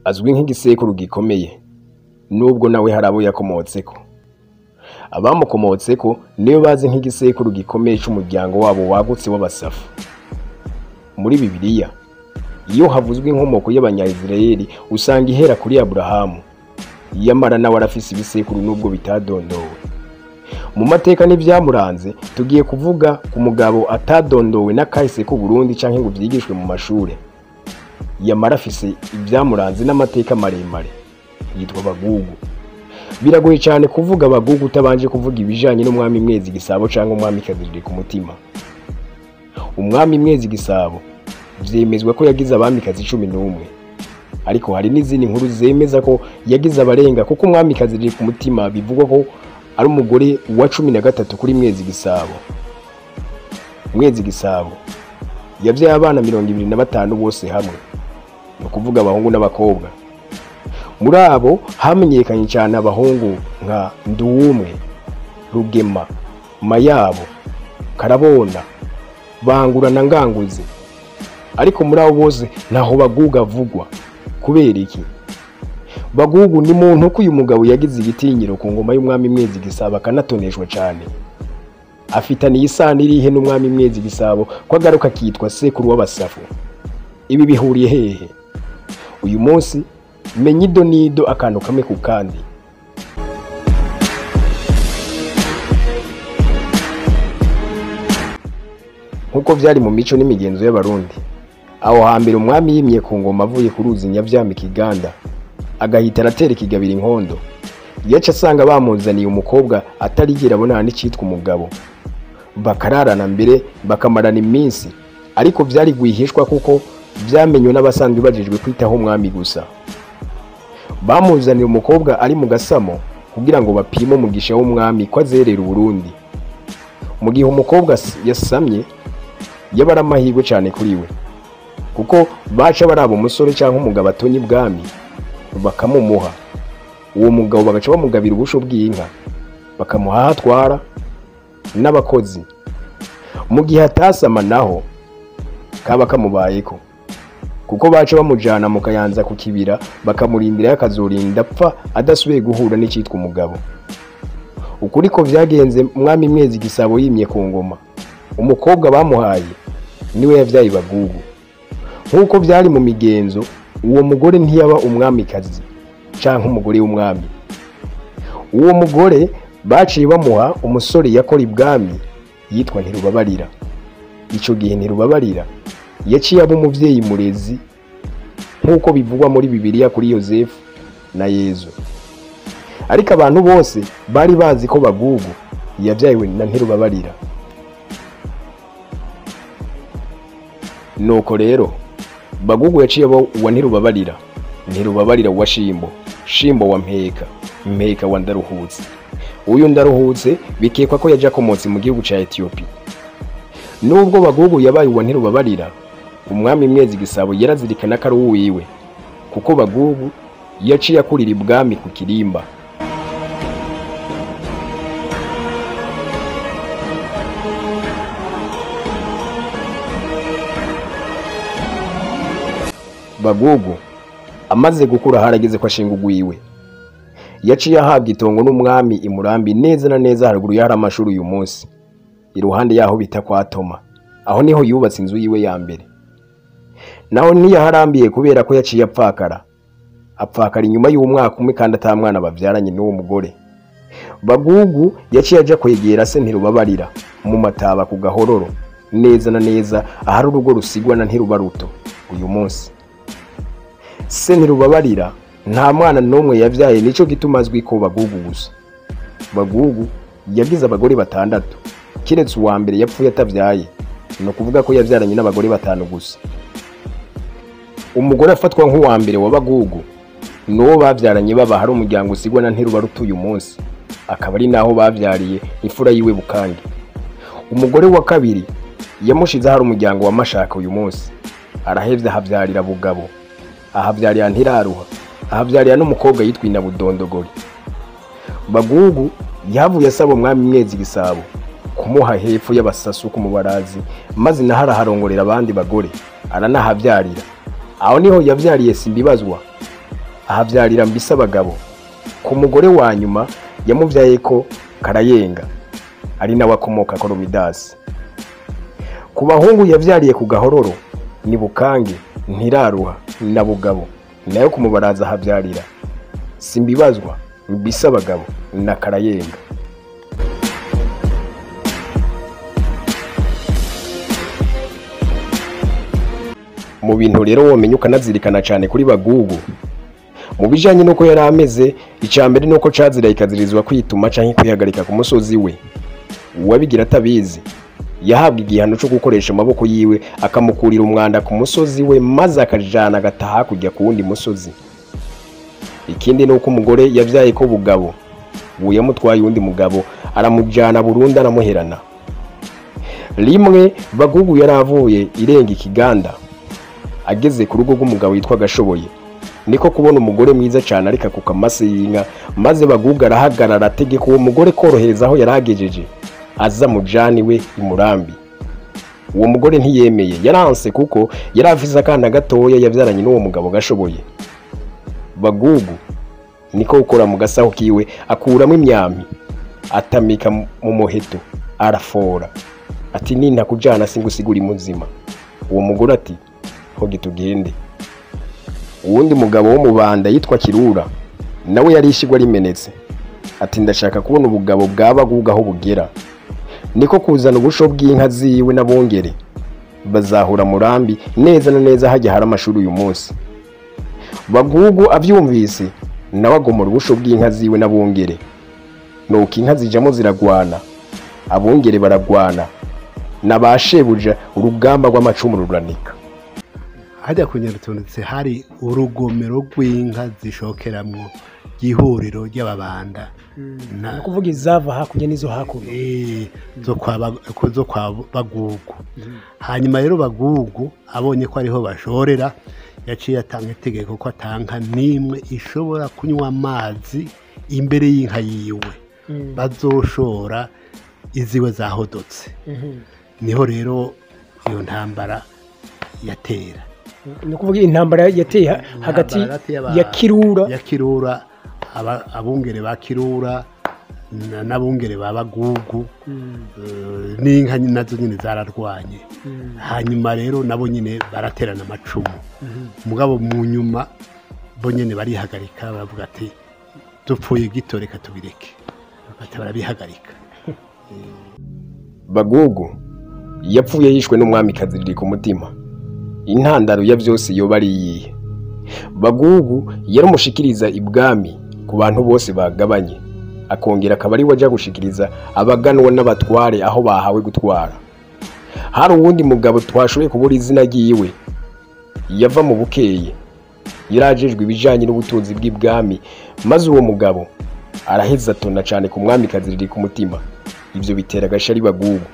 Azwi nk'igisekuru gikomeye, nubwo nawe hari abo yakomotseko. Abamukomotseko niyo bazi nk'igisekuru gikomeye c'umuryango wabo wagutse w'Abasafu. Muri Bibiliya, iyo havuzwe inkomoko y'Abanyayisiraheli usanga ihera kuri Aburahamu. Yamara nawe arafise ibisekuru nubwo bitadondowe. Mu mateka n'ivyamuranze, tugiye kuvuga ku mugabo atadondowe n'akahise k'u Burundi canke ngo vyigishwe mu mashure. Yamara afise ivyamuranze n'amateka maremare. Yitwa Bagugu. Biragoye cyane kuvuga Bagugu utabanje kuvuga ibijanye n'umwami Mwezi Gisabo canke umwamikazi Ririkumutima. Umwami Mwezi Gisabo vyemezwa ko yagize abamikazi 11. Ariko hari n'izindi nkuru zemeza ko yagize abarenga, kuko umwamikazi Ririkumutima bivugwa ko ari umugore wa 13 kuri Mwezi Gisabo. Mwezi Gisabo yavyaye abana 25 bose hamwe, ni ukuvuga abahungu n'abakobwa. Muri abo hamenyekanye cyane abahungu nka Nduwumwe, Rugema, Mayabo, Karabona, Bangura na Nganguzi. Ariko muri abo bose ntaho Bagugu avugwa. Kubera iki? Bagugu ni muntu ko uyu mugabo yagize igitinyiro ku ngoma y'umwami Mwezi Gisabo akanatoneshwa cyane. Afitaniye isano irihe n'umwami Mwezi Gisabo ko agaruka akitwa sekuru w'Abasafu? Ibi bihuriye hehe? Uyu munsi menya ido n'ido akantu kamwe ku kandi. Nkuko vyari mu mico n'imigenzo y'Abarundi, aho hambere umwami yimye ku ngoma avuye ku ruzi Nyavyama Kiganda, agahita aratera ikigabira inkondo. Yaca asanga bamuzaniye umukobwa atarigera abonana n'icitwa umugabo. Bakararana mbere bakamarana iminsi, ariko vyari gwihishwa kuko vyamenywe n'abasanzwe bajejwe kwitaho umwami gusa. Bamuzaniye umukobwa ari mu gasamo kugira ngo bapime umugisha w'umwami ko azerera Uburundi. Mu gihe umukobwa yasamye, yaba ari amahirwe cyane kuri we, kuko baca baraba umusore cyangwa umugabo atonye ibwami bakamumuha. Uwo mugabo bagaca bamugabira ubusho bw'inka, bakamuha aho atwara n'abakozi. Mu gihe atasama naho kaba kamubayeko, kuko baca bamujana mu Kayanza ku kibira bakamurindira akazorinda apfa adasubiye guhura n'icitwa umugabo. Ukuri ko vyagenze umwami Mwezi Gisabo yimye ku ngoma, umukobwa bamuhaye niwe yavyaye Bagugu. Nkuko vyari mu migenzo, uwo mugore ntiyaba umwamikazi canke umugore w'umwami. Uwo mugore baciye bamuha umusore yakora ibwami yitwa Ntirubabarira. Ico gihe Ntirubabarira yaciye aba umuvyeyi murezi, nkuko bivugwa muri Bibiliya kuri Yozefu na Yezu. Ariko abantu bose bari bazi ko Bagugu yavyawe na Ntirubabarira. Nuko rero Bagugu yaciye aba uwa Ntirubabarira, Ntirubabarira wa Shimbo, Shimbo wa Mpeka, Mpeka wa Ndaruhutse. Uyu Ndaruhutse bikekwa ko yaje akomotse mu gihugu ca Ethiopia. Nubwo Bagugu yabaye uwa Ntirubabarira, umwami Mwezi Gisabo yarazirikana ko ari uwiwe, kuko Bagugu yaciye akurira ibwami ku Kirimba. Bagugu amaze gukura harageze ko ashinga ugwiwe. Yaciye ahabwa itongo n'umwami i Murambi neza na neza haruguru y'ahari amashuri uyu munsi, iruhande yaho bita kwa Toma. Aho niho yubatse inzu yiwe ya mbere. Naho ntiyaharambiye kubera ko yaciye apfakara. Apfakara inyuma y'umwaka umwe kandi ata mwana bavyaranye n'uwo mugore. Bagugu yaciye aja kwegera se Ntirubabarira mu Mataba ku Gahororo, neza na neza ahari urugo rusigwa na Ntirubaruto uyu munsi. Se Ntirubabarira nta mwana n'umwe yavyaye, nico gituma azwi ko Bagugu gusa. Bagugu yagize abagore 6, kiretse uwa mbere yapfuye atavyaye, ni ukuvuga ko yavyaranye n'abagore 5 gusa. Umugore afatwa nk'uwa mbere wa Bagugu nuwo bavyaranye baba hari umuryango usigwa na Ntirubaruto uyu munsi, akaba ari naho bavyariye imfura yiwe Bukange. Umugore wa kabiri yamushize hari umuryango wa Mashaka uyu munsi, arahevye ahavyarira Bugabo, ahavyarira Ntiraruha, ahavyarira n'umukobwa yitwa Inabudondogori. Bagugu yavuye asaba umwami Mwezi Gisabo kumuha hepfo y'Abasasu ku Mubarazi, maze naho araharongorera abandi bagore aranahavyarira. Aho niho yavyariye Simbibazwa ahavyarira Mbisa abagabo. Ku mugore wa nyuma yamuvyaye ko Karayenga, ari nawe akomoka ko Romidasi. Ku bahungu yavyariye ku Gahororo ni Bukange, Ntiraruha na Bugabo. Nayo kumubaraza havyarira Simbibazwa, Mbisa abagabo na Karayenga. Mu bintu rero womenya ukanazirikana cyane kuri Bagugu mu bijanye nuko yari ameze, icambere nuko cazira ikazirizwa kwituma canke kwihagarika ku musozi we. Uwabigira atabizi yahabwa igihano cyo gukoresha amaboko yiwe akamukurira umwanda ku musozi we, maze akajana agataha kujya ku wundi musozi. Ikindi nuko umugore yavyaye ko Bugabo, uwo yamutwaye uwundi mugabo aramujana burundu aramuherana. Rimwe Bagugu yaravuye irenga ikiganda ageze ku rugo rw'umugabo yitwa Gashoboye, niko kubona umugore mwiza cyane ariko akuka amase y'inka, maze Bagugu arahagarara ategeka uwo mugore korohereza aho yaragejeje aza mujani we imurambi. Uwo mugore ntiyemeye, yaranse kuko yari afise akana gatoya yavyaranye n'uwo mugabo Gashoboye. Bagugu niko gukora mu gasaho kiwe akuramo imyampi atamika mu muheto arafora, ati nintakujana singusigura imuzima. Uwo mugore ati hogi tugende. Uwundi mugabo wo mubanda yitwa Kirura nawe yari ishigwa rimenetse, ati ndashaka kubona ubugabo bwa Bagugu aho bugera. Niko kuzana ubusho bw'inka ziwe n'abongere bazahura Murambi neza na neza hajya hari amashuri uyu munsi. Bagugu avyumvise nawe agomora ubusho bw'inka ziwe n'abongere, nuko inka zijamo ziragwana, abongere baragwana na ba shebuja, urugamba rw'amacumu ruranika. Hajya ku Nyarutundutse hari urugomero rw'inka zishokeramwo ry'ihuriro ry'ababanda. Ni ukuvuga izava hakurya n'izo hakuno. Zo kwa Bagugu. Hanyuma rero Bagugu abonye ko ariho bashorera, yaciye atanga itegeko ko atanka n'imwe ishobora kunywa amazi imbere y'inka yiwe, bazoshora iziwe zahodotse. Niho rero iyo ntambara yatera. Ni ukuvuga intambara yateye hagati ya Kirura, abungere ba Kirura n'abungere ba Bagugu, n'inka nazo nyine zararwanye. Hanyuma rero nabo nyine baraterana amacumu, mugabo mu nyuma bo nyine barihagarika, baravuga ati dupfuye gito reka tubireke, bati barabihagarika. Bagugu yapfuye yishwe n'umwamikazi riri ku mutima. Intandaro ya byose yoba ari iyihe? Bagugu yaramushikiriza ibwami ku bantu bose bagabanye, akongera akaba ari we aja gushikiriza abaganwa n'abatware aho bahawe gutwara. Hari uwundi mugabo twashoboye kubura izina ryiwe, yava mu Bukeye, yarajejwe ibijanye n'ubutunzi bw'ibwami, maze uwo mugabo araheza atona cyane ku mwamikazi riri ku mutima. Ivyo bitera agashari Bagugu.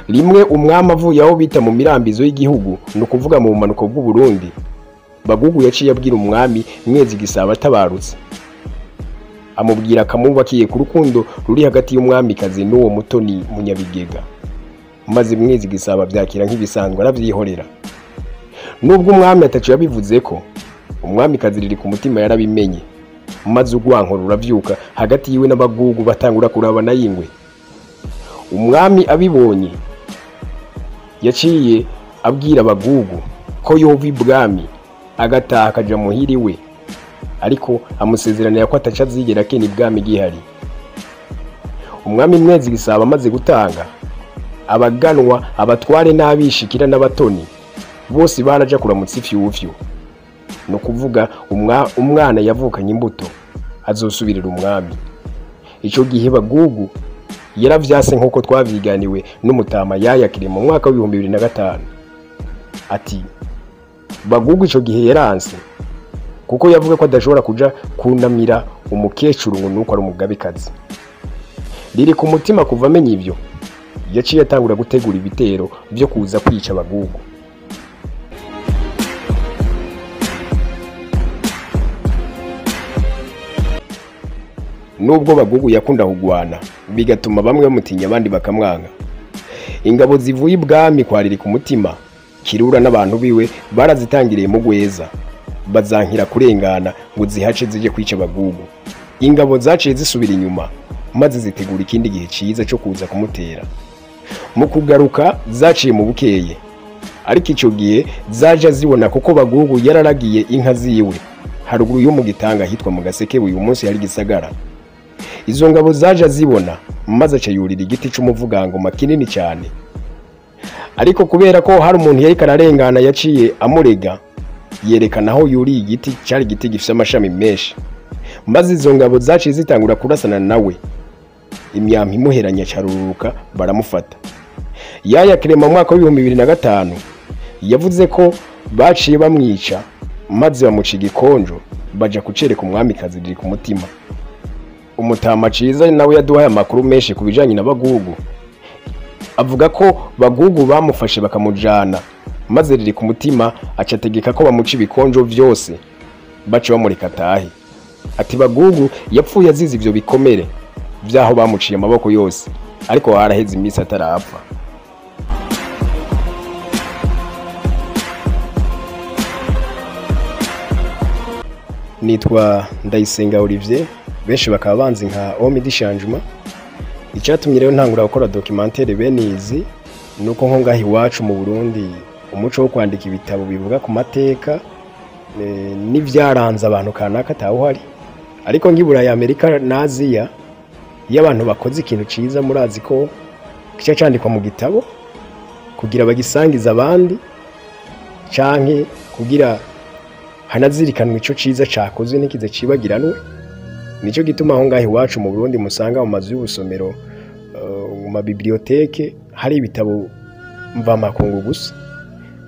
Rimwe umwami avuye aho bita mu mirambizo y'igihugu, ni ukuvuga mu bumanuko bw'u Burundi, Bagugu yaciye abwira umwami Mwezi Gisabo atabarutse, amubwira akamubakiye ku rukundo ruri hagati y'umwamikazi n'uwo mutoni Munyabigega. Maze Mwezi Gisabo avyakira nk'ibisanzwe aravyihorera. Nubwo umwami ataco yabivuze ko umwamikazi riri ku mutima yarabimenye, maze urwanko ruravyuka hagati yiwe n'Abagugu, batangura kurabana y'ingwe. Umwami abibonye yaciye abwira Bagugu ko yova ibwami agataha akaja muhiri we, ariko amusezeranira ko ataca azigera akena ibwami gihari. Umwami Mwezi Gisabo amaze gutanga, abaganwa, abatware n'abishikira n'abatoni bose baraja kuramutsa ifyufyu, no kuvuga umwana yavukanye imbuto azosubirira umwami. Ico gihe Bagugu yaravyase nkuko twavyiganiwe n'umutama yayakire mu mwaka wa 2005. Ati Bagugu ico gihe yaranse kuko yavuga ko adashobora kuja kunamira umukecuru ngo nuko ari umugabekazi. Riri ku mutima kuva amenya ivyo, yaciye atangura gutegura ibitero vyo kuza kwica Bagugu. Nubwo Bagugu yakunda kugwana bigatuma bamwe bamutinya abandi bakamwanga, ingabo zivuye ibwami kwariri ku mutima, Kirura n'abantu biwe barazitangiriye mu Gweza, Bazankira kurengana ngo zihace zije kwica Bagugu. Ingabo zaciye zisubira inyuma maze zitegura ikindi gihe ciza cyo kuza kumutera. Mu kugaruka zaciye mu bukeye, ariko ico gihe zaje zibona kuko Bagugu yararagiye inka ziwe haruguru yo mu gitanga hitwa mu Gaseke, uyu munsi hari gisagara. Izo ngabo zaje zibona maze aca yurira igiti c'umuvugangoma kinini cyane, ariko kubera ko hari umuntu yariko ararengana yaciye amurega, yerekana aho yuriye igiti cyari igiti gifite amashami menshi, maze izo ngabo zaciye zitangura kurasana nawe, imyampi imuheranya caruruka baramufata. Yaya Clement mu mwaka wa 2005 yavuze ko baciye bamwica maze bamuca igikonjo baja kucereka umwamikazi riri ku mutima. Umutama Ciza nawe yaduhaye amakuru menshi ku bijanye na Bagugu. Avuga ko Bagugu bamufashe bakamujana, maze riri ku mutima acategeka ko bamuca ibikonjo vyose, baca bamureka atahe. Ati Bagugu yapfuye azize ivyo bikomere vyaho bamuciye amaboko yose, ariko haraheze iminsi atarapfa. Nitwa Ndayisenga Olivier, benshi bakaba banzi nka Homme du Changement. Icyatumye rero ntangura gukora documentaire bene izi nuko nko ngaha iwacu mu Burundi umuco wo kwandika ibitabo bivuga ku mateka n'ivyaranze abantu kanaka atawuhari, ariko nk'ibura ya Amerika na Aziya iyo abantu bakoze ikintu ciza murazi ko kica candikwa mu gitabo kugira bagisangize abandi canke kugira hanazirikanwe ico ciza cakozwe n'ikize cibagiranwe. Nico gituma aho ngaho iwacu mu Burundi musanga mu mazu y'ubusomero, mu mabiblioteke hari ibitabo mvamakungu gusa.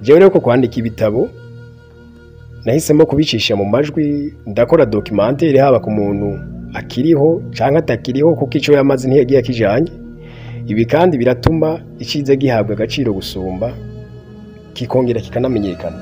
Jewe rero ko kwandika ibitabo nahisemo kubicisha mu majwi, ndakora documentaire haba ku muntu akiriho canke atakiriho kuko ico yamaze ntiyagiye akijanye. Ibi kandi biratuma iciza gihabwa agaciro gusumba, kikongera kikanamenyekana.